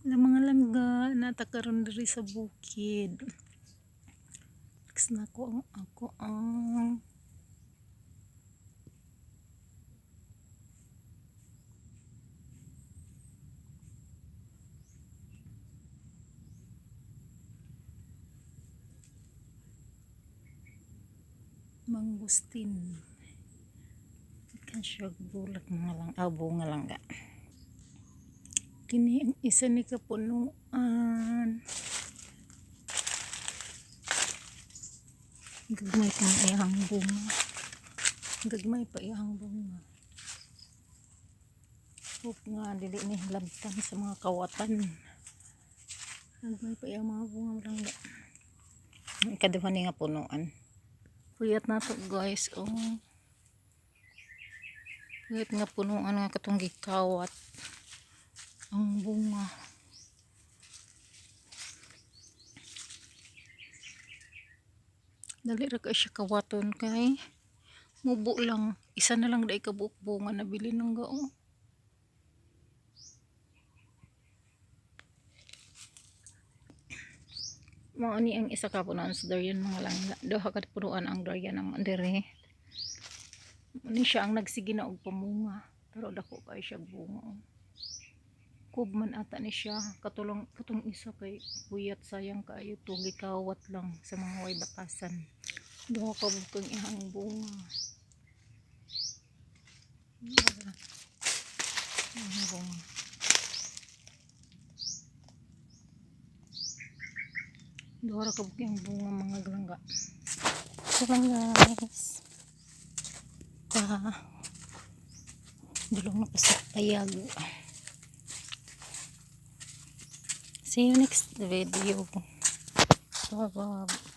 Na mga langga, naa ta karon diri sa bukid. Flex na ko ang ako ang mangosteen. Kan siya bulak mga lang, ah, bunga langga. Kini ang isa ni kapunuan. Gagmay pa ang iyang bunga. Gagmay pa iyang bunga. Hope nga dili ni labtan sa mga kawatan. Gagmay pa iyang mga bunga, langga. Ang ikaduha ni nga punuan. Puyat na to, guys. Oh. Puyat nga punuan nga katong gikawat ang bunga. Dali ra kay siya kawaton kay mubo lang. Isa na lang dai ka buok bunga nabilin, langga, oh. Mao ni ang isa ka punuan sa durian, mga langga. Duha ka punuan ang durian ang diri. Ni siya ang nagsige na og pamunga. Pero dako kay siya bunga, oh. Kub man ata ni siya. Katulong katong isa kay puyat, sayang kaayo to, gikawat lang sa mga way batasan. Duha ka buok ang iyang bunga. Ang bunga. Duha ra ka buok ang bunga, mga langga. So lang, guys. Pa dulong na ko sa payag. See you next video. Bye bye.